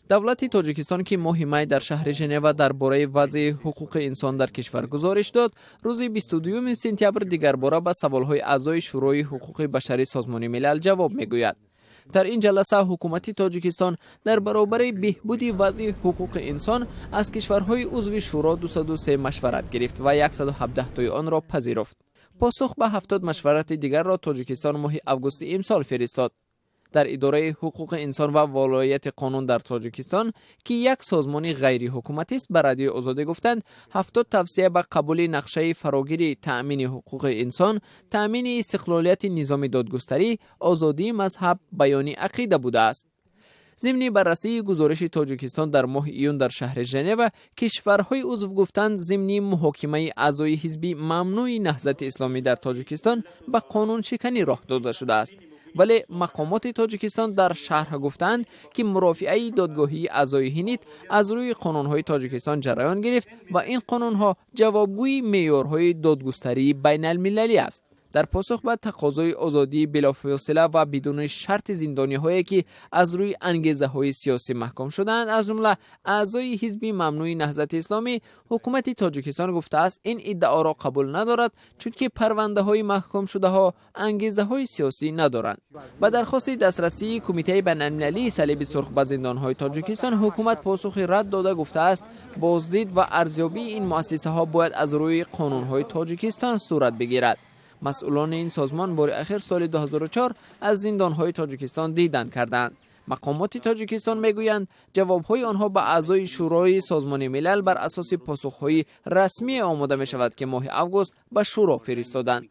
Давлати Тоҷикистон, ки моҳи май дар шаҳри Женева дар бораи вазъи ҳуқуқи инсон дар кишвар гузориш дод, рӯзи 22 сентябр дигарбора ба саволҳои аъзои Шӯрои ҳуқуқи башари Созмони Милал ҷавоб мегӯяд. Дар ин ҷаласа ҳукумати Тоҷикистон дар баробари беҳбуди вазъи ҳуқуқи инсон аз кишварҳои узви шӯро 203 машварат гирифт ва 117 тои онро пазируфт. Посух ба 70 машварати дигарро Тоҷикистон моҳи августи имсол фиристод. Дар идораи ҳуқуқи инсон ва волоияти қонун дар Тоҷикистон, ки як созмони ғайриҳукуматист, ба Радиои Озодӣ гуфтанд, 70 тавсия ба қабули нақшаи фарогири таъмини ҳуқуқи инсон, таъмини истиқлолияти низоми додгустарӣ, озодии мазҳаб, баёни ақида будааст. Зимни баррасии гузориши Тоҷикистон дар моҳи июн дар шаҳри Женева, кишварҳои узв гуфтанд, зимни муҳокимаи аъзои ҳизби мамнӯи Наҳзати Исломӣ дар Тоҷикистон ба қонуншиканӣ роҳ дода шудааст. Вале мақомоти Тоҷикистон дар шарҳ гуфтанд, ки мурофиаи додгоҳии аъзои ҳинит аз рӯи қонунҳои Тоҷикистон ҷараён гирифт ва ин қонунҳо ҷавобгӯи меъёрҳои додгустарии байналмилалӣ аст. Дар посух ба тақозои озодии билофосила ва бидуни шарти зиндониҳое, ки аз рӯи ангезаҳои сиёсӣ маҳкум шудаанд, аз ҷумла аъзои ҳизби мамнӯи Наҳзати Исломӣ, ҳукумати Тоҷикистон гуфтааст, ин иддаоро қабул надорад, чунки парвандаҳои маҳкумшудаҳо ангезаҳои сиёсӣ надоранд. Ба дархости дастрасии Кумитаи байналмилалии Салиби Сурх ба зиндонҳои Тоҷикистон ҳукумат посухи рад дода гуфтааст, боздид ва арзёбии ин муассисаҳо бояд аз рӯи қонунҳои Тоҷикистон сурат бигирад. Масъулони ин созмон бори ахир соли 2004 аз зиндонҳои Тоҷикистон дидан карданд. Мақомоти Тоҷикистон мегӯянд, ҷавобҳои онҳо ба аъзои Шӯрои Созмони Милал бар асоси посухҳои расмие омода мешавад, ки моҳи август ба шӯро фиристоданд.